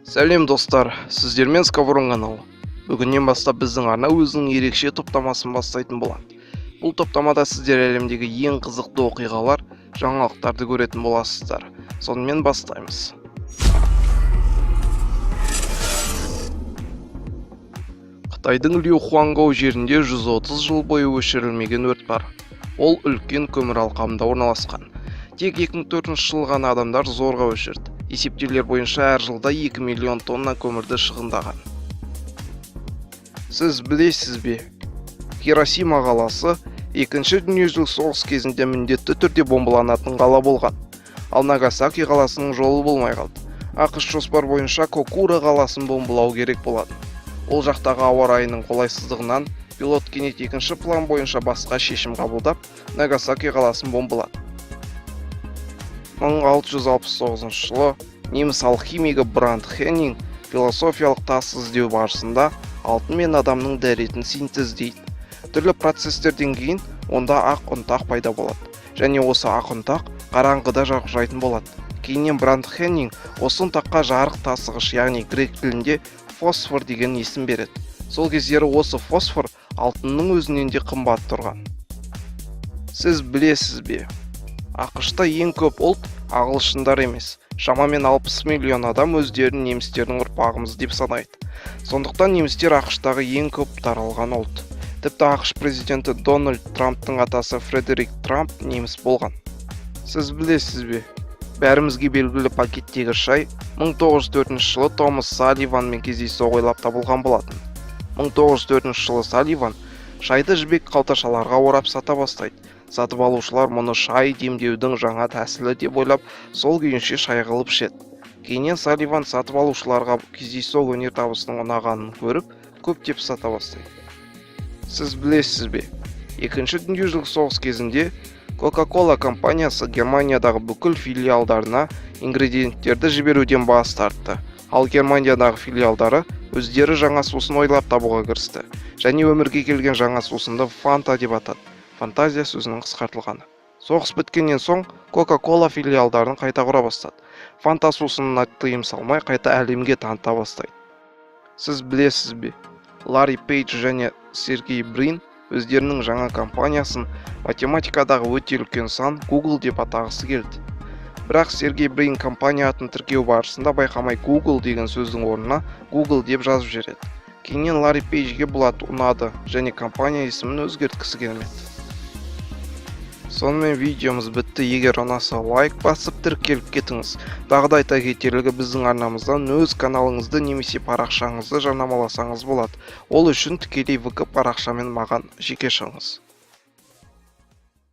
Сәлем, достар! Сіздермен Сковорон каналы. Бүгіннен бастап біздің арна өзінің ерекше топтамасын бастайтын болады. Бұл топтамада сіздер әлемдегі ең қызықты оқиғалар, жаңалықтарды көретін боласыздар. Сонымен, бастаймыз. Қытайдың Лиухуангоу жерінде 130 жыл бойы өшірілмеген өрт бар. Ол үлкен көмір алқабында орналасқан. Тек 2004 жылы ғана адамдар зорға өшірді. Есептеулер бойынша, әр жылда 2 миллион тонна көмірді шығындаған. Сіз білесіз бе, Хиросима қаласы Екінші дүниежүзілік соғыс кезінде міндетті түрде бомбаланатын қала болған. Ал Нагасаки қаласының жолы болмай қалды. АҚШ жоспар бойынша Кокура қаласын бомбалау керек болатын. Ол жақтағы ауа райының қолайсыздығынан пилот кенет екінші план бойынша басқа шешім қабылдап, Нагасаки қаласын бомбалады. 1669 жылы неміс алхимигі Бранд Хеннинг философиялық тас іздеу барысында алтын мен адамның дәретін синтездейді. Түрлі процестерден кейін онда ақ ұнтақ пайда болады және осы ақ ұнтақ қараңғыда жарқырайтын болады. Кейіннен Бранд Хеннинг осы ұнтаққа жарық тасығыш, яғни грек тілінде фосфор деген есім береді. Сол кездері осы фосфор алтынның өзінен де қымбат тұрған. Сіз білесіз бе, АҚШ-та ең көп ұлт ағылшындар емес. Шамамен 60 миллион адам өздерін немістердің ұрпағымыз деп санайды. Сондықтан немістер АҚШ-тағы ең көп таралған ұлт. Тіпті АҚШ президенті Дональд Трамптың атасы Фредерик Трамп неміс болған. Сіз білесіз бе, бәрімізге белгілі пакеттегі шай 1904 жылы Томас Салливанмен кездейсоқ ойлап табылған болатын. 1904 жылы Салливан шайды жібек қалташаларға орап сата бастайды. Сатып алушылар мұны шай демдеудің жаңа тәсілі деп ойлап, сол күйінше шай қылып ішеді. Кейіннен Салливан сатып алушыларға кездейсоқ өнертабысының ұнағанын көріп, көптеп сата бастайды. Сіз білесіз бе, Екінші дүниежүзілік соғыс кезінде Кока-Кола компаниясы Германиядағы бүкіл филиалдарына ингредиенттерді жіберуден бас тартты. Ал Германиядағы филиалдары өздері жаңа сусын ойлап табуға кірісті және өмірге келген жаңа сусынды Фанта деп атады, фантазия сөзінің қысқартылғаны. Соғыс біткеннен соң Кока-Кола филиалдарын қайта құра бастады. Фанта сусынына тыйым салмай, қайта әлемге таныта бастайды. Сіз білесіз бе, Ларри Пейдж және Сергей Брин өздерінің жаңа компаниясын математикадағы өте үлкен сан Googol деп атағысы келді. Бірақ Сергей Брин компания атын тіркеу барысында байқамай «Google» деген сөздің орнына «Googol» деп жазып жібереді. Кейіннен Ларри Пейджге бұл ат ұнады және компания есімін өзгерткісі келмеді. Сонымен, видеомыз бітті. Егер ұнаса, лайк басып, тіркеліп кетіңіз. Тағы да айта кетерлігі, біздің арнамыздан өз каналыңызды немесе парақшаңызды жарнамаласаңыз болады. Ол үшін тікелей ВК парақшамен маған жеке шығыңыз.